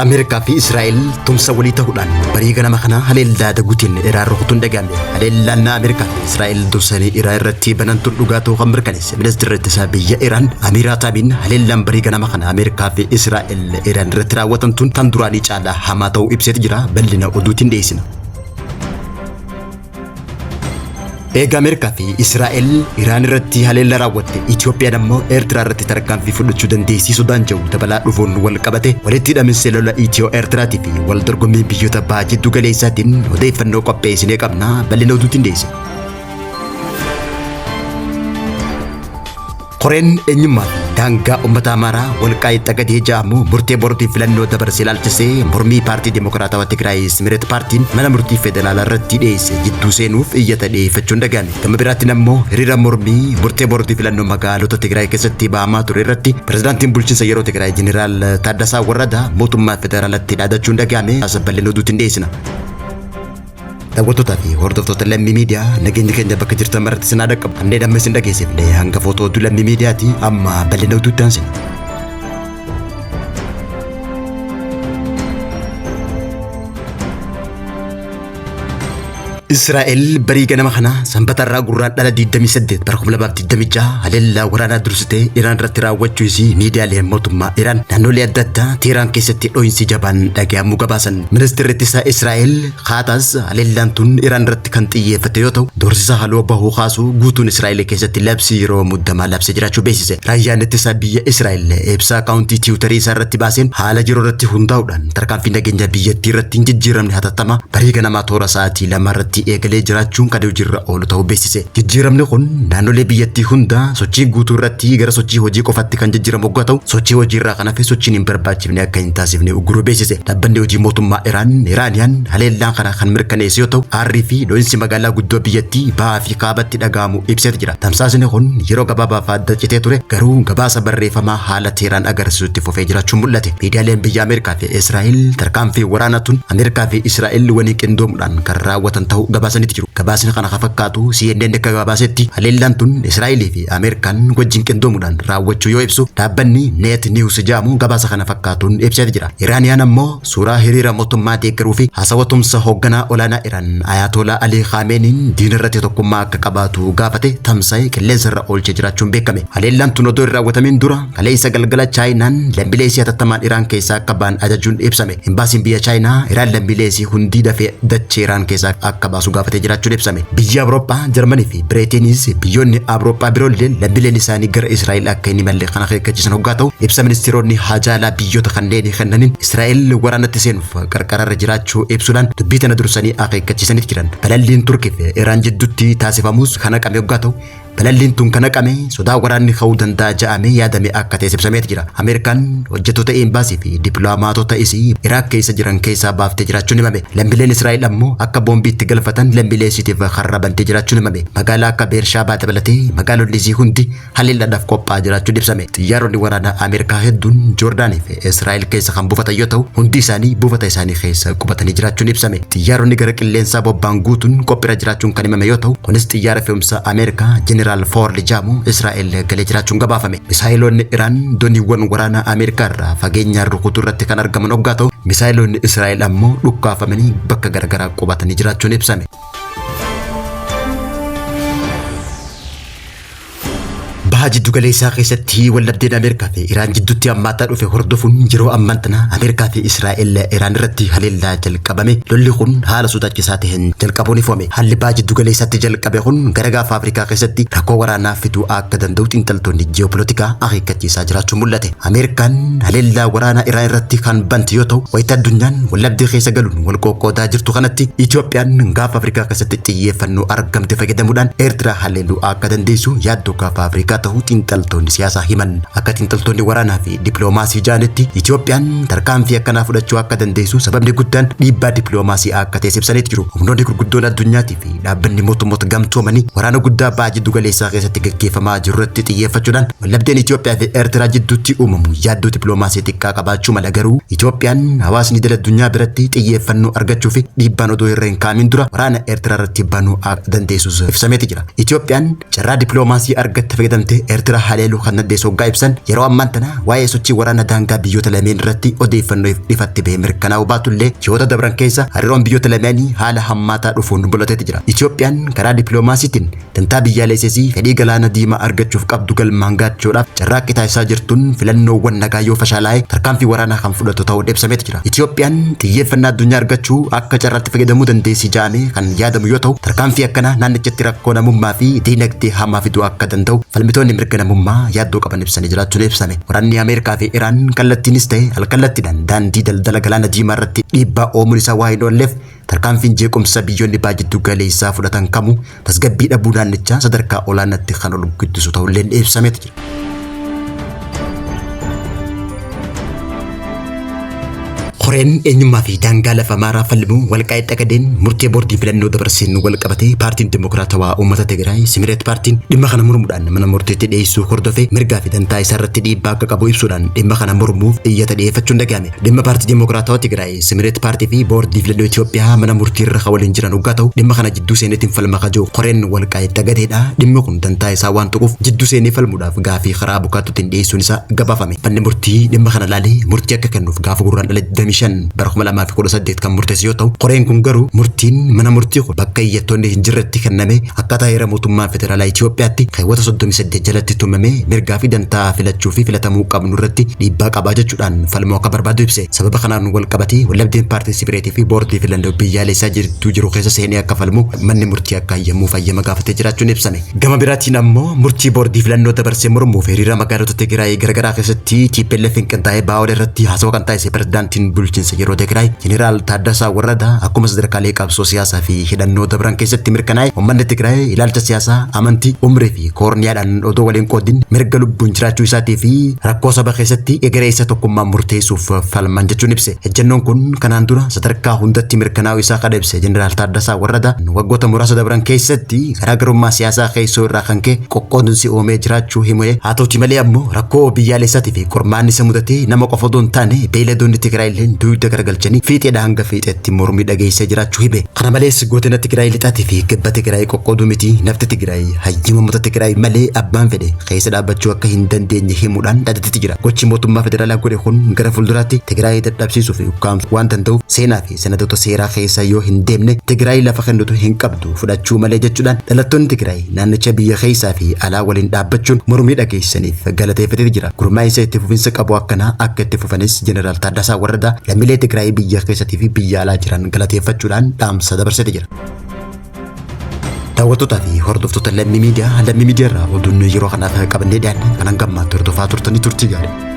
Ameerikaa fi Israa'el tumsa walii ta'uudhaan barii ganama kana haleellaa daguutiin Iraan rukutuun dhaga'ame. Haleellaan Ameerikaa fi Israa'el dursanii Iraan irratti banan tun dhugaa ta'uu kan mirkaneesse ministeerri ittisaa biyya Iraan Amiir Hatamiin haleellaan barii ganama kana Ameerikaa fi Israa'el Iraan irratti raawwatan tun tan duraanii caalaa hamaa ta'uu ibseeti jira. Bal'ina oduutiin dhiyeessina. Eega Ameerikaa fi Israa'el Iraan irratti haleellaa raawwatte, Itoophiyaan ammoo Eertiraa irratti tarkaanfii fudhachuu dandeessii sodaan jedhu dabalaa dhufuun wal qabate walitti hidhaminsi lola Itiyoo Eertiraatii fi wal dorgommii biyyoota baha jiddu galeessaatiin odeeffannoo qopheessinee qabna bal'ina oduutiin dhiyeessina. Koreen eenyummaa fi daangaa uummata Amaaraa Walqaayit Xagadee ja'amu murtee boordii filannoo dabarse ilaalchisee mormii paartii Dimokiraatawaa Tigraay Simiret paartiin mana murtii federaalaa irratti dhiyeesse jidduu seenuuf iyyata dhiyeeffachuun dhaga'ame. Gama biraatiin ammoo hiriira mormii murtee boordii filannoo magaalota Tigraay keessatti bahamaa ture irratti pirezidaantiin bulchiinsa yeroo Tigraay Jeneraal Taaddasaa Warradaa mootummaa federaalatti dhaadachuun dhaga'ame. Bal'ina oduutiin dhiyeessina. Daawwattootaa fi hordoftoota Lammii Miidiyaa nageenyi keenya bakka jirtan maratti isin haa dhaqqabu. Kanneen amma isin dhageessifne hangafoota oduu Lammii Miidiyaati amma bal'ina oduutti aansina. Israa'el barii ganama kana sanbata irraa Gurraandhala 28 bara 2026 haleellaa waraanaa dursitee Iraan irratti raawwachuu isii miidiyaaleen mootummaa Iraan naannolee adda addaa Teeraan keessatti dho'insi jabaan dhaga'amuu gabaasan. Ministeerri ittisaa Israa'el Kaataas haleellaan tun Iraan irratti kan xiyyeeffate yoo ta'u, doorsisa haloo bahuu kaasuu guutuun Israa'el keessatti labsii yeroo muddamaa labsee jiraachuu beeksise. Raayyaan ittisaa biyya Israa'el ibsa akkaawuntii Tiwutarii isaa irratti baaseen haala jiru irratti hundaa'uudhaan tarkaanfii nageenya biyyattii irratti hin jijjiiramne hatattama barii ganamaa toora sa'aatii 2 irratti eegalee jiraachuun kan hojiirra oolu ta'uu beeksise. Jijjiiramni kun naannolee biyyattii hunda sochii guutuu irratti gara sochii hojii qofaatti kan jijjiiramu oggaa ta'u, sochii hojiirraa kan hafe sochiin hin barbaachifne akka hin taasifne ugguruu beeksise. Dhaabbanni hojii mootummaa Iraan, Iraaniyaan haleellaan kana kan mirkaneesse yoo ta'u, aarrii fi dho'insi magaalaa guddoo biyyattii bahaa fi kaabatti dhaga'amu ibseeti jira. Tamsaasni kun yeroo gabaabaaf adda citee ture, garuu gabaasa barreeffamaa haala Teeraan agarsiisu itti fufee jiraachuun mul'ate. Miidiyaaleen biyya Ameerikaa fi Israa'el tarkaanfii waraanaa tun Ameerikaa fi Israa'el waliin qindoomuudhaan kan raawwatan ta'uu gabaasaniiti jiru. Gabaasni kana kan fakkaatu CNN akka gabaasetti haleellaan tun Israa'elii fi Ameerikaan wajjin qindoomuudhaan raawwachuu yoo ibsu, dhaabbanni Net News jedhamu gabaasa kana fakkaatuun ibseeti jira. Iraaniyaan ammoo suuraa hiriira mootummaa deeggaruu fi haasawa tumsa hoogganaa olaanaa Iraan Ayaatolaa Alii Kaameeniin diina irratti tokkummaa akka qabaatu gaafate tamsa'e qilleensa irra oolchee jiraachuun beekame. Haleellaan tun odoo hin raawwatamin dura kaleessa galgala Chaayinaan lammiilee isii hatattamaan Iraan keessaa akka ba'an ajajuun ibsame. Imbaasiin biyya Chaayinaa Iraan lammiilee isii hundi dafee dachee Iraan keessaa akka baasu gaafatee jiraachuun ibsame. Biyyi Awurooppaa, Jarmanii fi Bireeteenis biyyoonni Awurooppaa biroolleen lammiileen isaanii gara Israa'el akka hin imalle kan akeekkachiisan hoggaa ta'u, ibsa ministeeronni haajaa alaa biyyoota kanneenii kennaniin Israa'el waraanatti seenuuf qarqararra jiraachuu ibsuudhaan dubbii tana dursanii akeekkachiisaniit jiran. Balalliin Turkii fi Iraan jidduutti taasifamus kan haqame hoggaa ta'u, balalliin tun kan haqame sodaa waraanni ka'uu danda'a ja'amee yaadame akka ta'es ibsameet jira. Ameerikaan hojjettoota eembaasii fi dippiloomaatota isii Iraaq keessa jiran keessaa baaftee jiraachuun himame. Lammiileen Israa'el ammoo akka boombii itti galfatan lammiilee isiitiif karra bantee jiraachuun himame. Magaalaa akka Beershaabaa dabalatee magaalonni isii hundi haleellaadhaaf qophaa'aa jiraachuun ibsame. Xiyyaaronni waraanaa Ameerikaa hedduun Joordaanii fi Israa'el keessa kan buufatan yoo ta'u, hundi isaanii buufata isaanii keessa qubatanii jiraachuun ibsame. Xiyyaaronni gara qilleensaa bobba'an guutuun qophiirra jiraachuun kan himame yoo ta'u, kunis xiyyaara fe'umsaa Ameerikaa Jeneraal Foord jedhamu Israa'el galee jiraachuun gabaafame. Misaa'eloonni Iraan dooniiwwan waraanaa Ameerikaa irraa fageenyaan rukutuu irratti kan argaman hoggaa ta'u, misaa'eloonni Israa'el ammoo dhukkaafamanii bakka garagaraa qubatanii jiraachuun ibsame. Baha jiddu galeessaa keessatti waldhabdeen Ameerikaa fi Iraan jidduutti hammaataa dhufe hordofuun yeroo ammaan tana Ameerikaa fi Israa'el Iraan irratti haleellaa jalqabame lolli kun haala sodaachisaa ta'een jalqabuun ifoome. Haalli baha jiddu galeessaatti jalqabe kun gara gaafa Afrikaa keessatti rakkoo waraanaa fiduu akka danda'u xiinxaltoonni ji'opolitikaa akeekkachiisaa jiraachuu mul'ate. Ameerikaan haleellaa waraanaa Iraan irratti kan bante yoo ta'u wayita addunyaan waldhabdee keessa galuun wal qoqqoodaa jirtu kanatti Itoophiyaan gaafa Afrikaa keessatti xiyyeeffannoo argamte fayyadamuudhaan Eertiraa haleeluu akka dandeessu yaaddoo gaafa Afrikaa ta'uu xiinxaltoonni siyaasaa himan. Akka xiinxaltoonni waraanaa fi dippiloomaasii ja'anitti Itoophiyaan tarkaanfii akkanaa fudhachuu akka dandeessu sababni guddaan dhiibbaa dippiloomaasii akka ta'e ibsaniitu jiru. Humnoonni gurguddoon addunyaatii fi dhaabbanni mootummoota gamtoomanii waraana guddaa baha jiddu galeessaa keessatti gaggeeffamaa jiru irratti xiyyeeffachuudhaan waldhabdeen Itoophiyaa fi Eertiraa jidduutti uumamu yaaddoo dippiloomaasii xiqqaa qabaachuu mala garuu Itoophiyaan hawaasni idil addunyaa biratti xiyyeeffannoo argachuu fi dhiibbaan odoo irra hin kaa'amin dura waraana Eertiraa irratti banuu akka dandeessus ibsameeti jira. Itoophiyaan carraa dippiloomaasii argatte fayyadamtee Eertiraa haleeluu kan dandeessu hoggaa ibsan yeroo ammaan tana waa'ee sochii waraana daangaa biyyoota lameen irratti odeeffannoo ifatti bahee mirkanaa'uu baatullee ji'oota dabran keessa hariiroon biyyoota lameenii haala hammaataa dhufuun mul'ateeti jira. Itoophiyaan karaa dippiloomaasiitiin dantaa biyyaalessasii fedhii galaana diimaa argachuuf qabdu galmaan gaachuudhaaf carraaqqii taasisaa jirtuun filannoowwan nagaa yoo fashalaa'e tarkaanfii waraanaa kan fudhatu ta'uu ibsameeti jira. Itoophiyaan xiyyeeffannaa addunyaa argachuu akka carraatti fayyadamuu dandeessi jedhamee kan yaadamu yoo ta'u tarkaanfii akkanaa naannichatti rakkoo namummaa fi diinagdee hamaa fiduu akka danda'u falmitoonni mirga namummaa yaaddoo qaban ibsanii jiraachuun ibsame. Waraanni Ameerikaa fi Iraan kallattiinis ta'e alkallattiidhaan daandii daldala galaana diimaa irratti dhiibbaa uumuun isaa waa hin oolleef tarkaanfiin jeequmsa biyyoonni baha jiddu galeessaa fudhatan kamuu tasgabbii dhabuu naannichaa sadarkaa olaanaatti kan ol guddisu ta'ulleen ibsameeti jira. Koreen eenyummaa fi daangaa lafa Amaaraa falmuu Walqaayit Xagadeen murtee boordii filannoo dabarseen wal qabatee paartiin Dimokiraatawaa Uummata Tigraay Simireet paartiin dhimma kana mormuudhaan mana murtiitti dhiyeessuu hordofee mirgaa fi dantaa isaa irratti dhiibbaa akka qabu ibsuudhaan dhimma kana mormuuf iyyata dhiyeeffachuun dhagahame. Dhimma paartii Dimokiraatawaa Tigraay Simireet paartii fi boordii filannoo Itoophiyaa mana murtii irra waliin jiran hoggaa ta'u dhimma kana jidduu seeneetiin falma kajoo koreen Walqaayit Xagadeedha. Dhimmi kun dantaa isaa waan tuquuf jidduu seenee falmuudhaaf gaafii karaa abukaatootiin dhiyeessuun isaa gabaafame. Manni murtii dhimma kana laalee murtii akka kennuuf gaafa gurraan dhala 25 bara 2018 kan murteesse yoo ta'u koreen kun garuu murtiin mana murtii kun bakka iyyattoonni hin jirretti kenname akkaataa heera mootummaa federaalaa Itoophiyaatti keewwata 38 jalatti tumame mirgaa fi dantaa filachuu fi filatamuu qabnu irratti dhiibbaa qabaa jechuudhaan falmuu akka barbaadu ibse. Sababa kanaan wal qabatee wallabdeen paartii Sibireetii fi boordii filannoo biyyaalessaa jirtuu jiru keessa seenee akka falmu manni murtii akka hayyamuuf hayyama gaafatee jiraachuun ibsame. Gama biraatiin ammoo murtii boordii filannoo dabarsee mormuuf hiriira magaalota Tigraay garaagaraa keessatti TPLF hin qindaa'ee baa'olee irratti haasawaa kan taasise pirezidaantiin bulchiinsa yeroo Tigraay Jeneraal Taaddasaa Warradaa akkuma sadarkaalee qabsoo siyaasaa fi hidhannoo dabran keessatti mirkanaa'e uummanni Tigraay ilaalcha siyaasaa, amantii, umrii fi koorniyaadhaan odoo waliin qoodin mirga lubbuun jiraachuu isaatii fi rakkoo saba keessatti egeree isa tokkummaan murteessuuf falman jechuun ibse. Ejjennoon kun kanaan dura sadarkaa hundatti mirkanaa'uu isaa kan ibse Jeneraal Taaddasaa Warradaa waggoota muraasa dabran keessatti garaagarummaa siyaasaa keessoo irraa kan ka'e qoqqoodinsi uumee jiraachuu himee haa ta'uti malee ammoo rakkoo biyyaalessaatii fi qormaanni isa mudatee nama qofa odoo hin taane beeyladoonni Tigraay illee dugda garagalchanii fiixeedha hanga fiixeetti mormii dhageessee jiraachuu hime. Kana malees godina Tigraay lixaatii fi kibba Tigraay qoqqooduu miti nafti Tigraay hayyama uummata Tigraay malee abbaan fedhe keessa dhaabbachuu akka hin dandeenye himuudhaan dhaadatetti jira. Gochi mootummaa federaalaa godhe kun gara fuulduraatti Tigraay dadhabsiisuu fi ukkaamsuu waan danda'uuf seenaa fi sanadoota seeraa keessa yoo hin deemne Tigraay lafa kennitu hin qabdu fudhachuu malee jechuudhaan dhalattoonni Tigraay naannicha biyya keessaa fi alaa waliin dhaabbachuun mormii dhageessaniif galateeffatee jira. Gurmaa'insa itti fufinsa qabu akkanaa akka itti fufanis Jeneraal Taaddasaa Warradaa lammiilee Tigraay biyya keessattii fi biyya alaa jiran galateeffachuudhaan dhaamsa dabarsatee jira. Daawwattootaa fi hordoftoota Lammii Miidiyaa Lammii Miidiyaa irraa oduun yeroo kanaaf qabannee dhiyaanne kan hanga ammaatti hordofaa turtanii turtii gaarii.